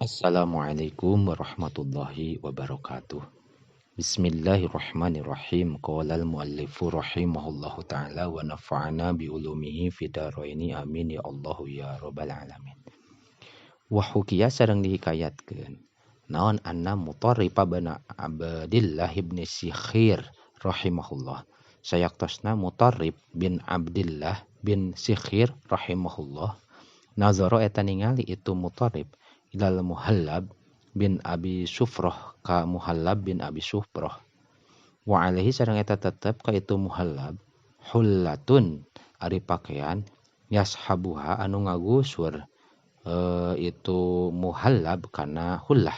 Assalamualaikum warahmatullahi wabarakatuh. Bismillahirrahmanirrahim. Qala al-muallifu rahimahullahu ta'ala wa nafa'ana bi ulumihi fidaraini amin ya Allahu ya rabbal alamin. Wa hukiya sareng dihikayatkeun naon anna Mutarrif bin Abdillah ibn Sikhir rahimahullah. Sayaktosna Mutarrif bin Abdillah bin Sikhir rahimahullah nazara eta ningali itu Mutarrif ilal Muhallab bin Abi Sufroh ka Muhallab bin Abi Sufroh wa alaihi sareng eta tetep ka itu Muhallab hullatun ari pakaian yashabuha anu ngagusur itu Muhallab kana hullah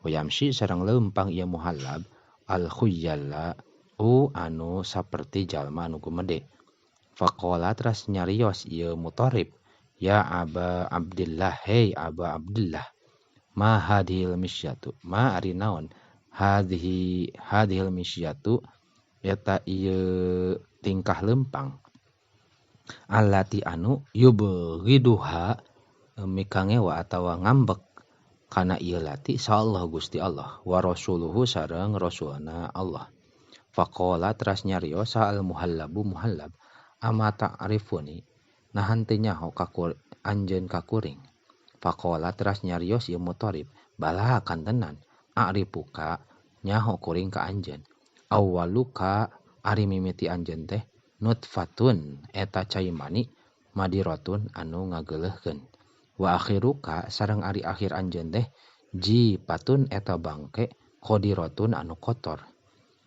wa yamshi sareng leumpang ieu Muhallab al khuyyala u anu saperti jalma anu gumede. Faqala teras nyarios ieu Mutarrif, ya Aba Abdillah, hey Aba Abdillah, ma hadhil misyatu, ma ari naon hadhihi hadhil misyatu eta ieu tingkah lempang allati anu yubghiduha mikangewa atawa ngambek kana ieu lati saallah Gusti Allah wa rasuluhu sareng rasulna Allah. Faqala teras nyarios al muhallabu muhallab ama ta'rifuni nahan teu nyaho kakur anjeun kakuring. Faqala teras nyarios ieu Mutarrif, bala kantenan a'rifuka nyaho kuring ka anjeun. Awwaluka ari mimiti anjeun teh nutfatun eta cai mani madiratun anu ngageuleuhkeun. Wa akhiruka sareng ari akhir anjeun teh jipatun eta bangke qadiratun anu kotor.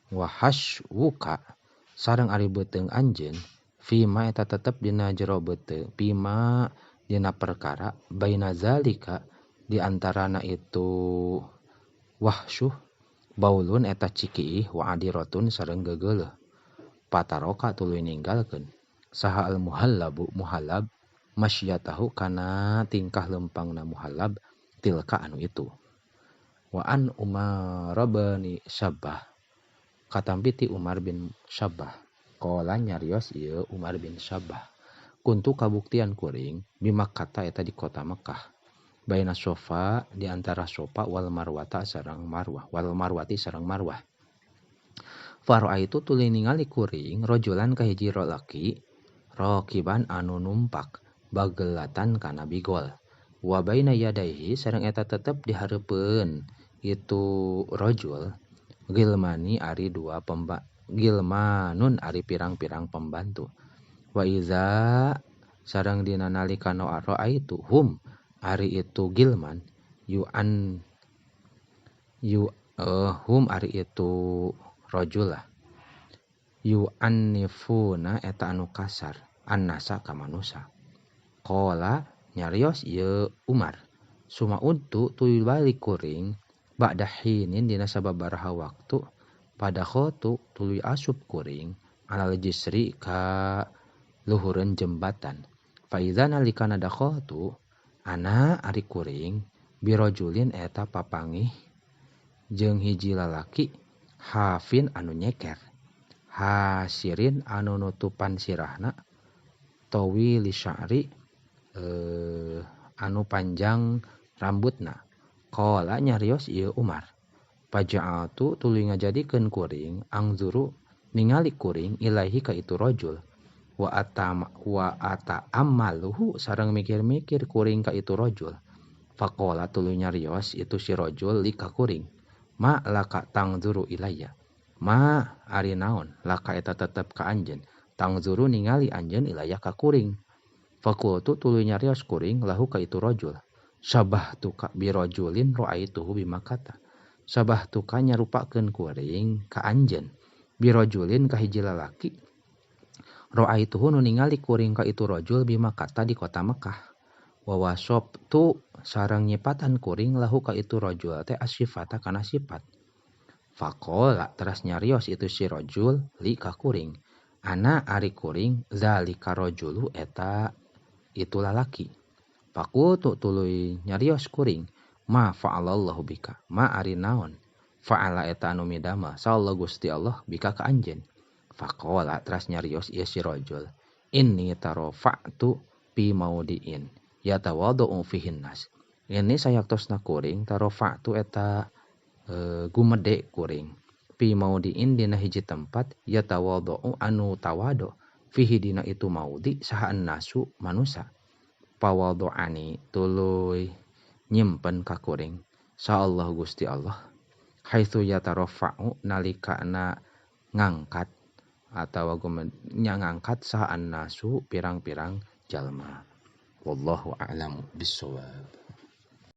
Wa hasyuka sareng ari beuteung anjeun fima eta tetep dina jero beuteung fima dina perkara baina zalika di antarana itu wahsyuh baulun eta cikiih wa adiratun sareng gegeuleuh. Pataroka tuluy ninggalkeun saha al muhallabu muhallab masyatahu kana tingkah lempangna muhallab tilka anu itu. Wa an Umar bin Syabbah katampi ti Umar bin Syabbah qala nyarios ieu Umar bin Syabbah kuntu kabuktian kuring di Makkah eta di kota Mekah baina sofa di antara sofa wal marwata sareng marwah wal marwati sareng marwah. Faraitu tuluy ningali kuring rojulan ka hiji lalaki rakiban anu numpak bagelatan kana bigol wa baina yadaihi sareng eta tetep dihareupeun itu rojul gilmani ari dua gilmanun ari pirang-pirang pembantu. Wa iza sareng dina nalika nu raaitu hum ari itu gilman yu an yu hum ari itu rajul lah yu annifuna eta anu kasar annasa ka manusa. Qala nyarios ieu Umar suma untu tuluy balik kuring ba'da hinin dina sababaraha waktu pada khotu tuluy asup kuring alal jisri ka luhureun jembatan. Fa iza nalikana dakhaltu ana ari kuring birajulin eta papangih jeung hiji lalaki hafin anu nyeker hasirin anu nutupan sirahna tawi li sya'ri anu panjang rambutna. Qala nyarios ieu Umar paja'atu tuluy ngajadikeun kuring angzuru ningali kuring ilaihi ka itu rajul wa ata amaluhu sareng mikir-mikir kuring ka itu rajul. Faqala tuluy nyarios itu si rajul li ka kuring ma laka tangzuru ilayya ma ari naon laka eta tetep ka anjeun tangzuru ningali anjeun ilayya ka kuring. Faqultu tuluy nyarios kuring lahu ka itu rajul sabahtuka birajulin ra'aituhu bimakata sabahtuka nyarupakeun kuring ka anjeun birajulin ka hiji lalaki ra'aituhu nu ningali kuring ka itu rajul bimakata di kota Mekah wa wasabtu sareng nyipatan kuring lahu ka itu rajul teh asifata kana sifat. Faqala teras nyarios itu si rajul li ka kuring ana ari kuring zalika rajulu eta itu lalaki. Faqultu tuluy nyarios kuring ma fa'alallahu bika ma ari naon fa'ala eta anu midama sallallahu Gusti Allah bika ka anjeun. Faqala teras nyarios ieu si rajul inni tarafa'tu fi maudiin yatawaddu fihin nas. Ini sayaktosna kuring tarofa'tu eta gumede kuring fi maudiin dina hiji tempat yatawadhu anu tawadu fihi dina itu maudi saha nasu manusa pawadu'ani tuluy nyimpen ka kuring sa Allah Gusti Allah haitsu yatarafa'u nalikana ngangkat atawa ngangkat saha nasu pirang-pirang jalma. Wallahu a'lamu bissawab.